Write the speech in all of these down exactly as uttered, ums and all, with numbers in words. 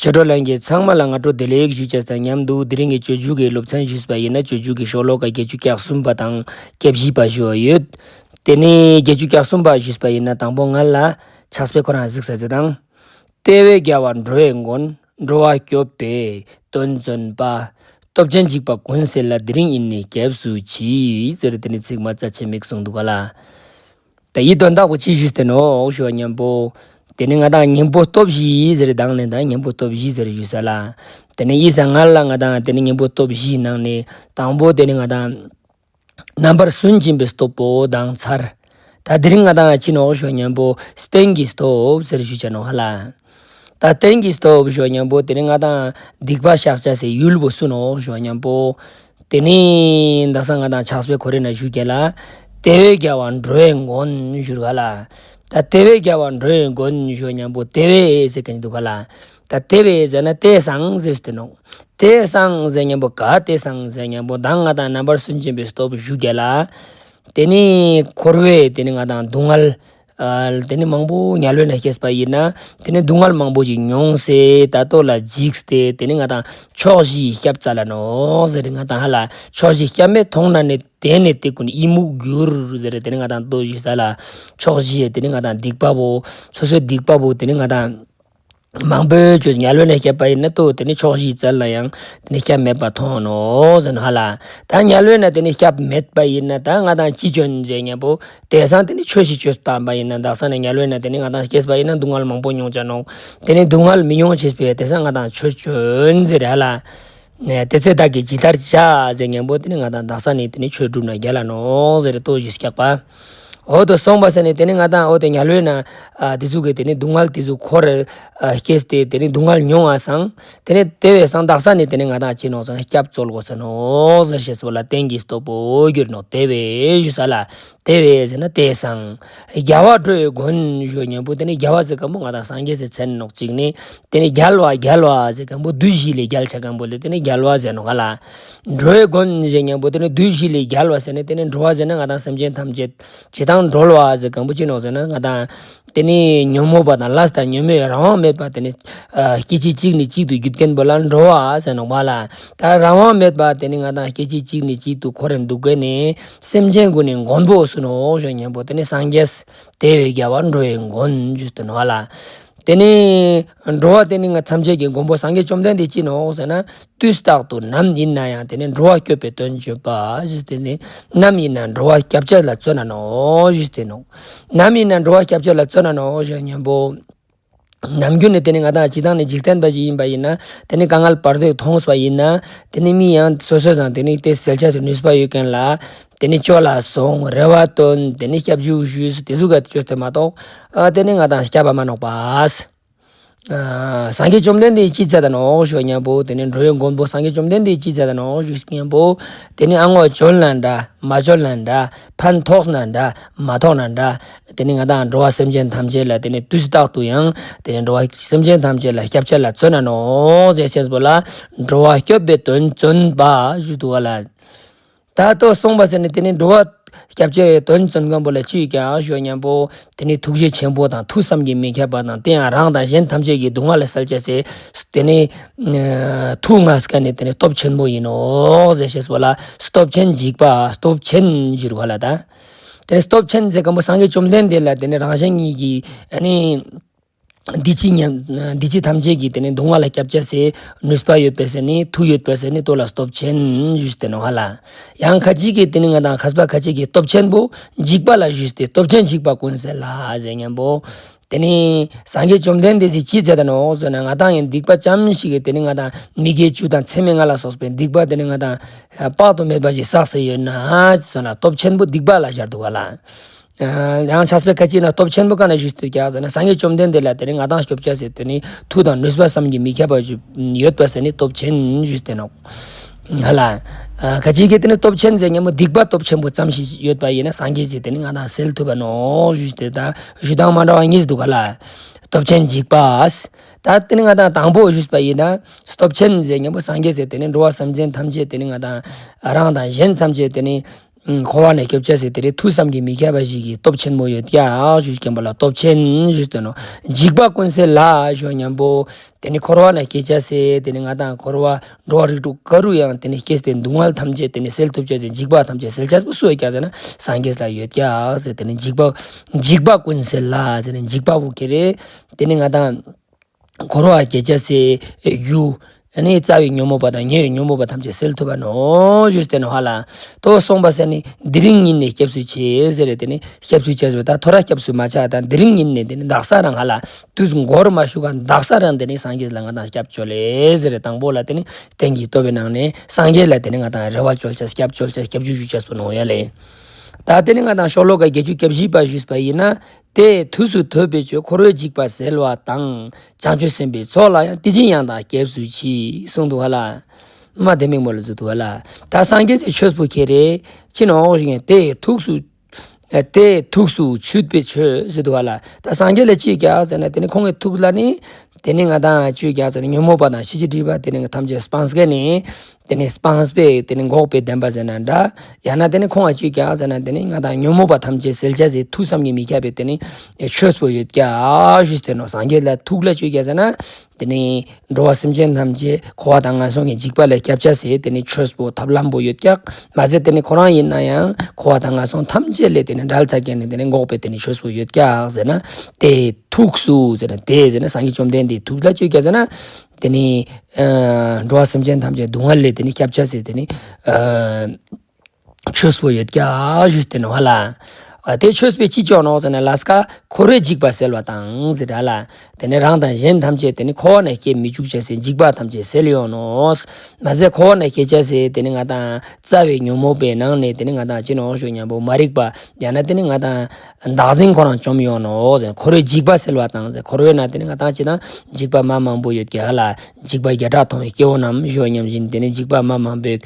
ཆོས་གྲོགས་ལྷན་རྒྱས་ཚང་མ་ལ་སྔ་དྲོ་བདེ་ལེགས་ཞུ་ཅེས་དང་མཉམ་དུ་དེ་རིང་གི་སྤྱོད་འཇུག་གི་སློབ་ཚན་ཞུས་པ་ཡིན་ན་སྤྱོད་འཇུག་གི་ཤོ་ལོ་ཀ་བརྒྱད་ཅུ་གྱ་གསུམ་པ་དང་གྱ་བཞི་པ་ཞུ་བ་ཡོད། དེ་ནས་བརྒྱད་ཅུ་གྱ་གསུམ་པ་ཞུས་པ་ཡིན་ན་དང་པོ་ང་ལ་ཕྱག་དཔེ་ཁོ་རང་གཟིགས་ས་ཟེར་དང་། དེ་བས་རྒྱལ་བ་འགྲོ་བའི་མགོན། འགྲོ་བ་སྐྱོབ་པའི་དོན་བརྩོན་པ། སྟོབས་ཆེན་འཇིགས་པ་ཀུན་སེལ་ལ། དེ་རིང་ཉིད་ནས་སྐྱབས་སུ་མཆི། ཟེར་དེ་ནས་ཚིག་མ་རྩ་ཆེན་མིག་གསུངས་འདུག་ག་ལ། ད་འི་དོན་དག་པོ་ཅི་ཞུས་ཏེ་ནོག་ཞུ་བ་མཉམ་པོ། དེ་ནས་ང་དང་གཉེན་པོ་སྟོབས་བཞི་ཟེར་དང་ནས་ད་གཉེན་པོ་སྟོབས་བཞི་ཟེར་ཞུས་ས་ལ། དེ་ནས་འི་སྔ་ལ་ང་དང་དེ་ནས་གཉེན་པོ་སྟོབས་བཞིའི་ནང་ནས་དང་པོ་དེ་ནས་ང་དང་རྣམ་པར་སུན་འབྱིན་པའི་སྟོབས་པོ་དང་ཚར། ད་དེ་རིང་ང་དང་ཅི་ནོག་ཞུ་བ་མཉམ་པོ་རྟེན་གྱི་སྟོབས་ཟེར་ཞུ་ཅེས་ནོག་ཧ་ལ། ད་རྟེན་གྱི་སྟོབས་ཞུ་བ་མཉམ་པོ་དེ་ནས་ང་དང་སྡིག་པ་བཤགས་ཅེས་སི་ཡུལ་པོ་སུ་ནོག་ཞུ་བ་མཉམ་པོ། དེ་ནས་དག་ས་ང་དང་ཕྱག་དཔེ་ཁོ་རེ་ན་ཞུ་གེ་ལ། དེ་བས་རྒྱལ་བ་འགྲོ་བའི་མགོན་ཞུ་ག་ལ། ད་དེ་བས་རྒྱལ་བ་འགྲོ་བའི་མགོན་ཞུ་བ་མཉམ་པོ་དེ་བས་ཟེར་མཁན་འདུག་ག་ལ། ད་དེ་བས་ཟེར་ན་དེ་སང་ཟེར་ཏེ་ནོག་དེ་སང་ཟེར་མཉམ་པོ་ག་དེ་སང་ཟེར་མཉམ་པོ་ད་ང་དང་རྣམ་པར་སུན་འབྱིན་པའི་སྟོབས་ཞུ་གེ་ལ། དེ་ནས་འཁོར་བའི་དེ་ནས་ང་དང་སྡུག་བསྔལ། ཨ་དེ་ནས་མང་པོ་དམྱལ་བའི་ནང་སྐྱེས་པ་ཡིན་ན་དེ་ནས་སྡུག་བསྔལ་མང་པོ་ཞིག་མྱོང་སྟེ་ད་ལྟོ་ལ་འཇིགས་ཏེ་དེ་ནས་ང་དང་ཕྱོགས་བཞིའི་སྐྱབས་བཙལ་ལ་ནོག་ཟེར་ང་དང་ཧ་ལ་ཕྱོགས་བཞིའི་སྐྱབས་མེད་མཐོང་ན་ནི་དེ་ནི་དེ་ཀུན་ཡི་མུག་འགྱུར་ཟེར་དེ་ནས་ང་དང་ལྟོས་ཞུས་ས་ལ་ཕྱོགས་བཞིའི་དེ་ནས་ང་དང་སྡིག་པ་བོ་སོ་སོའི་སྡིག་པ་བོ་དེ་ནས་ང་དང་མང་པོའི་ཆོས་དམྱལ་བའི་ནང་སྐྱེས་པ་ཡིན་ན་ལྟོས་དེ་ནས་ཕྱོགས་བཞིའི་བཙལ་ལ་ཡང་དེ་ནས་སྐྱབས་མེད་པ་མཐོང་ནོག་ཟེར་ནོག་ཧ་ལ། ད་དམྱལ་བའི་ནང་དེ་ནས་སྐྱབས་མེད་པ་ཡིན་ན་ད་ང་དང་ཅི་བྱོན་ཟེར་མཉམ་པོ། དེ་སང་དེ་ནས་ཆོས་ཤིག་ཅོས་བཏང་པ་ཡིན་ན་དག་ས་ནས་དམྱལ་བའི་ནང་དེ་ནས་ང་དང་སྐྱེས་པ་ཡིན་ན་སྡུག་བསྔལ་མང་པོ་མྱོང་ཅེས་ནོག་དེ་ནས་སྡུག་བསྔལ་མི་མྱོང་ཅེས་པའི་དེ་སང་ང་དང་ཆོས་བྱོན་ཟེར་ཧ་ལ། ནས་དེ་ཚེ་བདག་གིས་ཇི་ལྟར་བྱ་ཟེར་མཉམ་པོ་དེ་ནས་ང་དང་དག་ས་ནས་དེ་ནས་ཆོས་སྒྲུབ་ན་རྒྱལ་ལ་ནོག་ཟེར་ལྟོས་ཞུས་སྐྱག་པ། འོ་དོ་སོང་པ་ཟེར་ནས་དེ་ནས་ང་དང་འོ་དེ་དམྱལ་བའི་ནང་ཨ་དེ་ཟུག་གི་དེ་ནས་སྡུག་བསྔལ་དེ་ཟུག་འཁོར་རེ་ཨ་སྐྱེས་ཏེ་དེ་ནས་སྡུག་བསྔལ་མྱོང་བ་སང་དེ་ནས་དེ་བས་སང་དག་ས་ནས་དེ་ནས་ང་དང་ཅི་ནོག་ཟེར་ན་སྐྱབས་འཚོལ་དགོས་ས་ནོག་ཟེར་ཞེས་པོ་ལ་རྟེན་གྱི་སྟོབས་པོ་གྱུར་ནོག་དེ་བས་ཞུས་ས་ལ། དེ་བས་ཟེར་ན་དེ་སང་། རྒྱལ་བ་འགྲོ་བའི་མགོན་ཞུ་མཉམ་པོ་དེ་ནས་རྒྱལ་བ་ཟེར་མཁན་པོ་ང་དང་སངས་རྒྱས་ཟེར་མཚན་ནོག་ཅིག་ནི། དེ་ནས་རྒྱལ་བ་རྒྱལ་བ་ཟེར་མཁན་པོ་བདུད་བཞི་ལས་རྒྱལ་ཆ་མཁན་པོ་ལས་དེ་ནས་རྒྱལ་བ་ཟེར་ནོག་ཧ་ལ། འགྲོ་བའི་མགོན་ཞུ་མཉམ་པོ་དེ་ནས་བདུད་བཞི་ལས་རྒྱལ་བ་ཟེར་ནས་དེ་ནས་འགྲོ་བ་ཟེར་ན་ང་དང་སེམས་ཅན་ཐམས་ཅད་ཇི་ལྟར་འགྲོ་བ་ཟེར་མཁན་པོ་ཅི་ནོག་ཟེར་ན་ང་དང་དེ་ནས་ཉོན་མོངས་པ་དང་ལས་དང་ཉོན་མོངས་རང་དབང་མེད་པ་དེ་ནས་ཨ་སྐད་ཅིག་གཅིག་ནས་གཅིག་ཏུ་བརྒྱུད་མཁན་པོ་ལ་འགྲོ་བ་ཟེར་ནོག་པ་ལ། ད་རང་དབང་མེད་པ་དེ་ནས་ང་དང་སྐད་ཅིག་གཅིག་ནས་གཅིག་ཏུ་འཁོར་རེ་འདུག་མཁན་ནི་སེམས་ཅན་ཀུན་ནི་མགོན་པོ་སུ་ནོག་ཞུ་མཉམ་པོ་དེ་ནས་སངས་རྒྱས། དེ་བས་རྒྱལ་བ་འགྲོ་བའི་མགོན་ཞུས་ཏེ་ནོག་ལ། དེ་ནས་འགྲོ་བ་དེ་ནི་ང་ཐམས་ཅད་ཀྱི་མགོན་པོ་སངས་རྒྱས་བཅོམ་ལྡན་འདས་ཅི་ནོག་ཟེར་ན། དུས་རྟག་ཏུ་ནམ་ཡིན་ན་ཡང་དེ་ནི་འགྲོ་བ་སྐྱོབ་པའི་དོན་བྱེད་པ་ཞུས་ཏེ་ནི། ནམ་ཡིན་ན་འགྲོ་བ་སྐྱབས་བྱ་ལ་བརྩོན་ན་ནོག་ཞུས་ཏེ་ནོག་ནམ་ཡིན་ན་འགྲོ་བ་སྐྱབས་བྱ་ལ་བརྩོན་ན་ནོག་ཞུ་མཉམ་པོ། ནམ་རྒྱུན་ནི་དེ་ནི་ང་དང་སྤྱིར་བཏང་ནི་འཇིག་རྟེན་པ་ཞིག་ཡིན་པ་ཡིན་ན། དེ་ནི་དཀའ་ངལ་བར་དོ་མཐོང་བ་ཡིན་ན། དེ་ནི་མི་ཡང་སོ་སོ་སང་དེ་ནི་དེ་སེལ་ཆ་སི་ནུས་པ་ཡོད་མཁན་ལ། དེ་ནི་ཅོ་ལ་སོང་རེ་བ་བཏོན་དེ་ནི་སྐྱབས་འཇུག་ཞུས་དེ་ཟུག་ག་ཅོས་ཏེ་མ་གཏོགས། ཨ་དེ་ནི་ང་དང་སྐྱབས་པ་མ་ནོག་པ། ཨ་སངས་རྒྱས་བཅོམ་ལྡན་འདས་ཅི་མཛད་ད་ནོག་ཞུ་མཉམ་པོ་དེ་ནི་འགྲོ་བའི་མགོན་པོ་སངས་རྒྱས་བཅོམ་ལྡན་འདས་ཅི་མཛད་ད་ནོག་ཞུ་མཉམ་པོ། དེ་ནི་ཨ་ངོ་བྱོན་ན་འདྲ་མ་བྱོན་ན་འདྲ་ཕན་ཐོགས་ན་འདྲ་མ་ཐོགས་ན་འདྲ། དེ་ནི་ང་དང་འགྲོ་བ་སེམས་ཅན་ཐམས་ཅད་ལ་དེ་ནི་དུས་རྟག་ཏུ་ཡང་དེ་ནི་འགྲོ་བ་སེམས་ཅན་ཐམས་ཅད་ལ་སྐྱབས་བྱ་ལ་བརྩོན་ན་ནོག་ཟེར་ཅེས་པོ་ལ་འགྲོ་བ་སྐྱོབ་པའི་དོན་བརྩོན་པ་ཞུ་འདུག་ག་ལ། ད་ལྟོ་སོང་པ་ཟེར་ནི་དེ་ནི་འགྲོ་བ་སྐྱབས་བྱའི་དོན་བརྩོན་མཁན་པོ་ལ་ཅི་ཡོད་ཀྱག་ཞུ་མཉམ་པོ་དེ་ནི་ཐུགས་རྗེ་ཆེན་པོ་དང་ཐུགས་བསམ་གྱིས་མི་ཁྱབ་པ་དང་དེ་ཡང་རང་དང་གཞན་ཐམས་ཅད་ཀྱི་སྡུག་བསྔལ་ལ་སེལ་ཅེས་སི་དེ་ནི་ཐུགས་མངའ་མཁན་ནི་དེ་ནི་སྟོབས་ཆེན་པོ་ཡིན་ནོག་ཟེར་ཅེས་པོ་ལ་སྟོབས་ཆེན་འཇིགས་པ་སྟོབས་ཆེན་ཞུ་འདུག་ག་ལ་ད། དེ་ནི་སྟོབས་ཆེན་ཟེར་མཁན་པོ་སངས་རྒྱས་བཅོམ་ལྡན་འདས་ལ་དེ་ནི་རང་གཞན་གཉིས་ཀྱི་ཨ་ནི་འདི་ཕྱི་མཉམ་འདི་ཕྱི་ཐམས་ཅད་ཀྱི་དེ་ནི་སྡུག་བསྔལ་ལ་སྐྱབས་བྱ་སི་ནུས་པ་ཡོད་པ་ཟེར་ནི་མཐུ་ཡོད་པ་ཟེར་ནི་དོ་ལ་སྟོབས་ཆེན་ཞུས་ཏེ་ནོག་ཧ་ལ། ཡང་ཁ་ཅིག་གིས་དེ་ནི་ང་དང་མཁས་པ་ཁ་ཅིག་གིས་སྟོབས་ཆེན་པོ་འཇིགས་པ་ལ་ཞུས་ཏེ་སྟོབས་ཆེན་འཇིགས་པ་ཀུན་སེལ་ལ་ཟེར་མཉམ་པོ། དེ་ནི་སངས་རྒྱས་བཅོམ་ལྡན་འདས་སི་ཅི་མཛད་ད་ནོག་ཟེར་ན་ང་དང་ཡང་སྡིག་པ་ཙམ་ཞིག་གིས་དེ་ནི་ང་དང་མི་དགེ་བཅུ་དང་མཚམས་མེད་ལྔ་ལ་སོགས་པའི་སྡིག་པ་དེ་ནི་ང་དང་དཔག་ཏུ་མེད་པ་ཞིག་བསགས་སེ་ཡོད་ན་ཟེར་ན་སྟོབས་ཆེན་པོ་སྡིག་པ་ལ་སྦྱར་འདུག་ག་ལ། ཡང་ཕྱག་དཔེ་ཁ་ཅིག་ན་སྟོབས་ཆེན་པོ་ག་ན་ཞུས་ཏེ་ཀྱག་ཟེར་ན་སངས་རྒྱས་བཅོམ་ལྡན་འདས་ལ་དེ་ནི་ང་དང་སྐྱོབ་བྱ་སི་དེ་ནི་མཐུ་དང་ནུས་པ་བསམ་གྱིས་མི་ཁྱབ་པ་ཞིག་ཡོད་པ་ཟེར་ནི་སྟོབས་ཆེན་ཞུས་ཏེ་ནོག་ཧ་ལ། ཁ་ཅིག་གིས་དེ་ནི་སྟོབས་ཆེན་ཟེར་མཉམ་པོ་སྡིག་པ་སྟོབས་ཆེན་པོ་ཙམ་ཞིག་ཡོད་པ་ཡིན་ན་སངས་རྒྱས་ཀྱིས་དེ་ནི་ང་དང་སེལ་ཐུབ་པ་ནོག་ཞུས་ཏེ་ད་ཞུ་སྟངས་མ་འདྲ་བ་གཉིས་འདུག་ག་ལ། སྟོབས་ཆེན་འཇིགས་པ། ད་དེ་ནི་ང་དང་དང་པོ་ཞུས་པ་ཡིན་ན་སྟོབས་ཆེན་ཟེར་མཉམ་པོ་སངས་རྒྱས་ཟེར་དེ་ནི་འགྲོ་བ་སེམས་ཅན་ཐམས་ཅད་དེ་ནི་ང་དང་རང་དང་གཞན་ཐམས་ཅད་དེ་ནི། འཁོར་བ་ནས་སྐྱོབ་ཅེས་སི་དེ་རིང་ཐུགས་བསམ་གྱིས་མི་ཁྱབ་པ་ཞིག་གི་སྟོབས་ཆེན་མོ་ཡོད་ཀྱག་ཞུས་མཁན་པོ་ལ་སྟོབས་ཆེན་ཞུས་ཏེ་ནོག། འཇིགས་པ་ཀུན་སེལ་ལ་ཞུ་མཁན་པོ། དེ་ནི་འཁོར་བ་ནས་སྐྱོབ་ཅེས་སི་དེ་ནི་ང་དང་འཁོར་བ་འགྲོ་བ་རིགས་དྲུག་ག་རུ་ཡང་དེ་ནི་སྐྱེས་ཏེ་སྡུག་བསྔལ་ཐམས་ཅད་དེ་ནི་སེལ་ཐུབ་ཅེས་སི་འཇིགས་པ་ཐམས་ཅད་སེལ་ཅེས་པོ་སུ་ཡོད་ཀྱག་ཟེར་ན་སངས་རྒྱས་ལ་ཡོད་ཀྱག་ཟེར། དེ་ནི་འཇིགས་པ་འཇིགས་པ་ཀུན་སེལ་ལ་ཟེར་ནི་འཇིགས་པ་བོ་ཁྱེར་རེ་དེ་ནི་ང་དང་འཁོར་བ་སྐྱོབ་ཅེས་སི་རྒྱུ། ཨ་ནི་རྩ་བའི་ཉོན་མོངས་པ་དང་ཉེ་བའི་ཉོན་མོངས་པ་ཐམས་ཅད་སེལ་ཐུབ་པ་ནོག་ཞུས་ཏེ་ནོག་ཧ་ལ། དོ་གསུངས་པ་ཟེར་ནི་དེ་རིང་ཉིད་ནས་སྐྱབས་སུ་མཆི་ཟེར་རེ་དེ་ནི་སྐྱབས་སུ་མཆི་ཟེར་བ་ད་ཐོ་རས་སྐྱབས་སུ་མ་མཆི་དང་དེ་རིང་ཉིད་ནས་དེ་ནི་དག་ས་རང་ཧ་ལ་དུས་འགོར་མ་ཞུགས་ག་དག་ས་རང་དེ་ནི་སངས་རྒྱས་ལ་ང་དང་སྐྱབས་བཅོལ་ལེ་ཟེར་རེ་དང་པོ་ལ་དེ་ནི་རྟེན་གྱི་སྟོབས་པའི་ནང་ནས་སངས་རྒྱས་ལ་དེ་ནི་ང་དང་རེ་བ་བཅོལ་ཅེས་སྐྱབས་བཅོལ་ཅེས་སྐྱབས་འཇུག་ཞུ་ཅེས་པོ་ནོག་ཡ་ལེ། ད་དེ་ནི་ང་དང་ཤོ་ལོ་ཀ་བརྒྱད་ཅུ་གྱ་བཞི་པ་ཞུས་པ་ཡིན་ན། དེས་ཐུགས་སུ་ཐུབ་པའི་ཆོས། འཁོར་བའི་འཇིགས་པ་སེལ་བ་དང་། བྱང་ཆུབ་སེམས་དཔའི་ཚོགས་ལ་ཡང་། དེ་བཞིན་ཡང་དག་སྐྱབས་སུ་མཆི། གསུངས་འདུག་ཧ་ལ། མ་དེ་མིག་མོ་ལ་བཙུགས་འདུག་ཧ་ལ། ད་སངས་རྒྱས་སི་ཆོས་པོ་ཁྱེར་རེ་ཅི་ནོག་ཞུ་ན་དེས་ཐུགས་སུ་དེས་ཐུགས་སུ་ཆུད་པའི་ཆོས་ཟེར་འདུག་ཧ་ལ། ད་སངས་རྒྱས་ལ་ཅི་ཡོད་ཀྱག་ཟེར་ན་དེ་ནི་ཁོང་གི་ཐུགས་ལ་ནི་དེ་ནི་ང་དང་ཅི་ཡོད་ཀྱག་ཟེར་ན་ཉོན་མོངས་པ་དང་ཤེས་བྱའི་སྒྲིབ་པ་དེ་ནི་ཐམས་ཅད་སྤངས་ཀ་ནི། དེ་ནི་སྤངས་པའི་དེ་ནི་འགོག་པའི་བདེན་པ་ཟེར་ན་འདྲ། ཡང་ན་དེ་ནི་ཁོང་ང་ཅི་ཡོད་ཀྱག་ཟེར་ན་དེ་ནི་ང་དང་ཉོན་མོངས་པ་ཐམས་ཅད་སེལ་ཅེས་སི་ཐུགས་བསམ་གྱིས་མི་ཁྱབ་པའི་དེ་ནི་ཆོས་པོ་ཡོད་ཀྱག་ཞུས་ཏེ་ནོག། སངས་རྒྱས་ལ་ཐུགས་ལ་ཅི་ཡོད་ཀྱག་ཟེར་ན་དེ་ནི་འགྲོ་བ་སེམས་ཅན་ཐམས་ཅད་འཁོར་བ་དང་ངན་སོང་གི་འཇིགས་པ་ལས་སྐྱོབ་ཅེས་སི་དེ་ནི་ཆོས་པོ་ཐབས་ལམ་པོ་ཡོད་ཀྱག། མ་ཟད་དེ་ནི་ཁོ་རང་ཡིན་ན་ཡང་འཁོར་བ་དང་ངན་སོང་ཐམས་ཅད་ལས་དེ་ནི་བསྒྲལ་ཚར་ཀ་ནི་དེ་ནི་འགོག་པའི་དེ་ནི་ཆོས་པོ་ཡོད་ཀྱག་ཟེར་ན། དེས་ཐུགས་སུ་ཟེར་ན་དེ་ཟེར་ན་སངས་རྒྱས་བཅོམ་ལྡན་འདས་ཐུགས་ལ་ཅི་ཡོད་ཀྱག་ཟེར་ན། དེ་ནི་ཨ་འགྲོ་བ་སེམས་ཅན་ཐམས་ཅད་སྡུག་བསྔལ་ལས་དེ་ནི་སྐྱོབ་ཅེས་སི་དེ་ནི་ཨ་ཆོས་པོ་ཡོད་ཀྱག་ཞུས་ཏེ་ནོག་ཧ་ལ། ཨ་དེ་ཆོས་པོ་ཅི་ཅོ་ནོག་ཟེར་ན་ལས་ཀ་འཁོར་བའི་འཇིགས་པ་སེལ་བ་དང་ཟེར་ར་ལ། དེ་ནི་རང་དང་གཞན་ཐམས་ཅད་དེ་ནི་འཁོར་བ་ནས་སྐྱེ་མི་བཅུག་ཅེས་སི་འཇིགས་པ་ཐམས་ཅད་སེལ་ཡོང་ནོག། མ་ཟད་འཁོར་བ་ནས་སྐྱེ་ཅེས་སི་དེ་ནི་ང་དང་རྩ་བའི་ཉོན་མོངས་པའི་ནང་ནས་དེ་ནི་ང་དང་ཅི་ནོག་ཞུ་ན་མ་རིག་པ་ཡང་ན་དེ་ནི་ང་དང་བདག་འཛིན་ཁོ་རང་བཅོམ་ཡོང་ནོག་ཟེར། འཁོར་བའི་འཇིགས་པ་སེལ་བ་དང་ཟེར། འཁོར་བའི་ནང་དེ་ནི་ང་དང་ཅི་དང་འཇིགས་པ་མ་མང་པོ་ཡོད་ཀྱག་ཧ་ལ། འཇིགས་པ་བརྒྱ་ཕྲག་སྟོང་བའི་སྐྱེ་བོ་རྣམས་ཞུ་ན་ཡིན་ཏེ་ནི་འཇིགས་པ་མ་མང་པོ་ཡོད།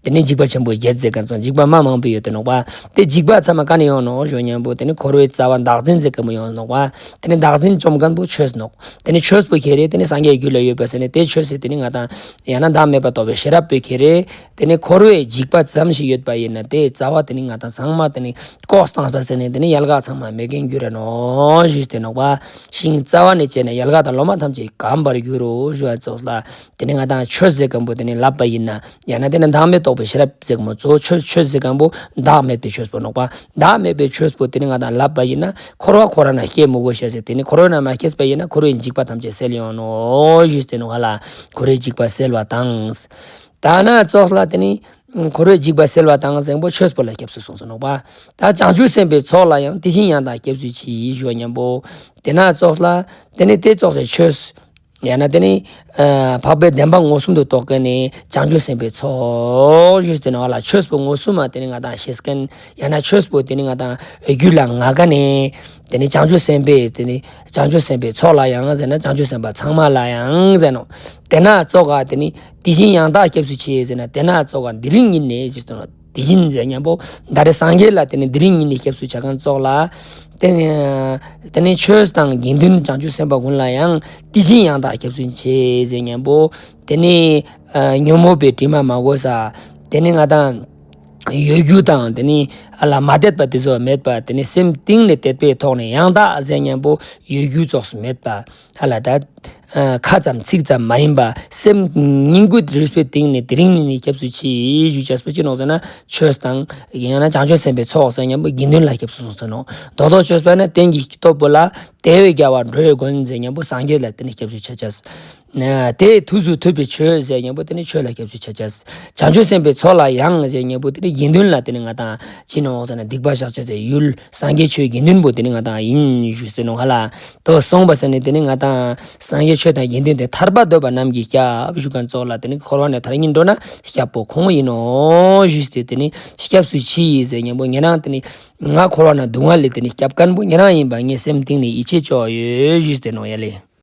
དེ་ནི་འཇིགས་པ་ཆེན་པོ་བརྒྱད་ཟེར་མཁན་ཙོགས་འཇིགས་པ་མ་མང་པོ་ཡོད་དེ་ནོག་པ། དེ་འཇིགས་པ་ཚང་མ་ག་ནས་ཡོང་ནོག་ཞུ་ན་མ་འཁོར་བའི་རྩ་བ་བདག་འཛིན་ཟེར་མཁན་པོ་ཡོང་ནོག་པ། དེ་ནི་བདག་འཛིན་བཅོམ་མཁན་པོ་ཆོས་ནོག། དེ་ནི་ཆོས་པོ་ཁྱེར་རེ་དེ་ནི་སངས་རྒྱས་རྒྱུད་ལ་ཡོད་པ་ཟེར་ནས་དེ་ཆོས་སི་དེ་ནི་ང་དང་ཡང་ན་བདག་མེད་པ་རྟོགས་པའི་ཤེས་རབ་པོ་ཁྱེར་རེ། དེ་ནི་འཁོར་བའི་འཇིགས་པ་ཙམ་ཞིག་ཡོད་པ་ཡིན་ན་དེ་རྩ་བ་དེ་ནི་ང་དང་ཚང་མ་དེ་ནི་བཀོག་བཏང་པ་ཟེར་ནས་དེ་ནི་ཡལ་ག་ཚང་མ་མེད་མཁན་འགྱུར་ར་ནོག་ཞུས་ཏེ་ནོག་པ། ཤིང་རྩ་བ་ནས་བཅད་ནས་ཡལ་ག་དང་ལོ་མ་ཐམས་ཅད་སྐམ་པར་འགྱུར་རོ་ཞུ་བ་ཙོགས་ལ། དེ་ནི་ང་དང་ཆོས་ཟེར་མཁན་པོ་དེ་ནི་ལབ་པ་ཡིན་ན། ཡང་ན་དེ་ནི་བདག་མེད་རྟོགས་པའི་ཤེས་རབ་ཟེར་མཁན་པོ་གཙོ་བོ་ཆོས་ཆོས་ཟེར་མཁན་པོ་བདག་མེད་པའི་ཆོས་པོ་ནོག་པ། བདག་མེད་པའི་ཆོས་པོ་དེ་ནི་ང་དང་ལབ་པ་ཡིན་ན་འཁོར་བ་ཁོ་རང་ན་སྐྱེ་མི་དགོས་ཤེས་ཟེར། དེ་ནི་འཁོར་བའི་ནང་མ་སྐྱེས་པ་ཡིན་ན་འཁོར་བའི་འཇིགས་པ་ཐམས་ཅད་སེལ་ཡོང་ནོག་ཞུས་ཏེ་ནོག་ཧ་ལ། འཁོར་བའི་འཇིགས་པ་སེལ་བ་དང་། ད་ན་ཙོགས་ལ་དེ་ནི་འཁོར་བའི་འཇིགས་པ་སེལ་བ་དང་ཟེར་མཁན་པོ་ཆོས་པོ་ལ་སྐྱབས་སུ་སོང་ཟེར་ནོག་པ། ད་བྱང་ཆུབ་སེམས་དཔའི་ཚོགས་ལ་ཡང་། དེ་བཞིན་ཡང་དག་སྐྱབས་སུ་མཆི་ཞུ་བ་མཁན་པོ། དེ་ན་ཙོགས་ལ་དེ་ནི་དེ་ཙོགས་སི་ཆོས། ཡང་ན་དེ་ནི་ཨ་འཕགས་པའི་བདེན་པ་མངོན་སུམ་དུ་རྟོགས་མཁན་ནི་བྱང་ཆུབ་སེམས་དཔའི་ཚོགས་ཞུས་ཏེ་ནོག་ལ། ཆོས་པོ་མངོན་སུམ་མ་དེ་ནི་ང་དང་ཤེས་མཁན། ཡང་ན་ཆོས་པོ་དེ་ནི་ང་དང་རྒྱུད་ལ་མངའ་མཁན་ནི་དེ་ནི་བྱང་ཆུབ་སེམས་དཔའི་དེ་ནི་བྱང་ཆུབ་སེམས་དཔའི་ཚོགས་ལ་ཡང་ཟེར་ན་བྱང་ཆུབ་སེམས་དཔའ་ཚང་མ་ལ་ཡང་ཟེར་ནོག། དེ་ན་ཙོགས་ག་དེ་ནི་དེ་བཞིན་ཡང་དག་སྐྱབས་སུ་མཆི་ཟེར་ན་དེ་ན་ཙོགས་ག་དེ་རིང་ཉིད་ནས་ཞུས་ཏེ་ནོག། དེ་བཞིན་ཟེར་མཁན་པོ་ད་རེ་སངས་རྒྱས་ལ་དེ་ནི་དེ་རིང་ཉིད་ནས་སྐྱབས་སུ་ཆ་མཁན་ཙོགས་ལ། དེ་ནི་དེ་ནི་ཆོས་དང་དགེ་འདུན་བྱང་ཆུབ་སེམས་དཔའ་ཀུན་ལ་ཡང་དེ་བཞིན་ཡང་དག་སྐྱབས་སུ་མཆི་ཟེར་མཁན་པོ། དེ་ནི་ཨ་ཉོན་མོངས་པའི་དྲི་མ་མ་གོས་ས། དེ་ནི་ང་དང་གཡོ་སྒྱུ་དང་དེ་ནི་ཨ་ལ་མ་དད་པ་དེ་ཚོ་མེད་པ། དེ་ནི་སེམས་གཏིང་ནས་དད་པའི་ཐོག་ནས་ཡང་དག་ཟེར་མཁན་པོ་གཡོ་སྒྱུ་ཙོགས་སུ་མེད་པ། ཧ་ལ་ད། ཨ་ཁ་ཙམ་ཚིག་ཙམ་མ་ཡིན་པ་སེམས་སྙིང་ཁུང་རུས་པའི་གཏིང་ནས་དེ་རིང་ཉིད་ནས་སྐྱབས་སུ་མཆི་ཞུ་ཅེས་པོ་ཅི་ནོག་ཟེར་ན་ཆོས་དང་ཡང་ན་བྱང་ཆུབ་སེམས་དཔའི་ཚོགས་ཟེར་མཁན་པོ་དགེ་འདུན་ལ་སྐྱབས་སུ་སོང་ཟེར་ནོག། རྡོག་རྡོག་བཅོས་པ་ན་རྟེན་གྱི་སྟོབས་པོ་ལ་དལ་བའི་རྒྱལ་བ་འགྲོ་བའི་མགོན་ཟེར་མཁན་པོ་སངས་རྒྱས་ལ་དེ་ནི་སྐྱབས་སུ་ཆ་ཅེས། དེས་ཐུགས་སུ་ཐུབ་པའི་ཆོས་ཟེར་མཁན་པོ་དེ་ནི་ཆོས་ལ་སྐྱབས་སུ་ཆ་ཅེས། བྱང་ཆུབ་སེམས་དཔའི་ཚོགས་ལ་ཡང་ཟེར་མཁན་པོ་དེ་ནི་དགེ་འདུན་ལ་དེ་ནི་ང་དང་ཅི་ནོག་ཟེར་ན་སྡིག་པ་བཤགས་ཅེས་ཟེར་ཡུལ། སངས་རྒྱས་ཆོས་དགེ་འདུན་པོ་དེ་ནི་ང་དང་ཡིན་ཞུས་ཟེར་ནོག་ཧ་ལ། དོ་གསུངས་པ་ཟེར་ནི་དེ་ནི་ང་དང་སངས་རྒྱས་ཆོས་དང་དགེ་འདུན་ཏེ་ཐར་པ་འདོད་པ་རྣམས་ཀྱི་སྐྱབས་ཞུ་མཁན་ཙོགས་ལ་དེ་ནི་འཁོར་བ་ནས་ཐར་སྙིང་འདོད་ན་སྐྱབས་པོ་ཁོང་ཡིན་ནོག་ཞུས་ཏེ་དེ་ནི་སྐྱབས་སུ་མཆི་ཟེར་མཁན་པོ་ཉེ་རང་དེ་ནི་ང་འཁོར་བ་ནས་སྡུག་བསྔལ་ལས་དེ་ནི་སྐྱབས་མཁན་པོ་ཉེ་རང་ཡིན་པ་ངས་སེམས་གཏིང་ནས་ཡིད་ཆེས་ཅོ་ཡོད་ཞུས་ཏེ་ནོག་ཡ་ལེ།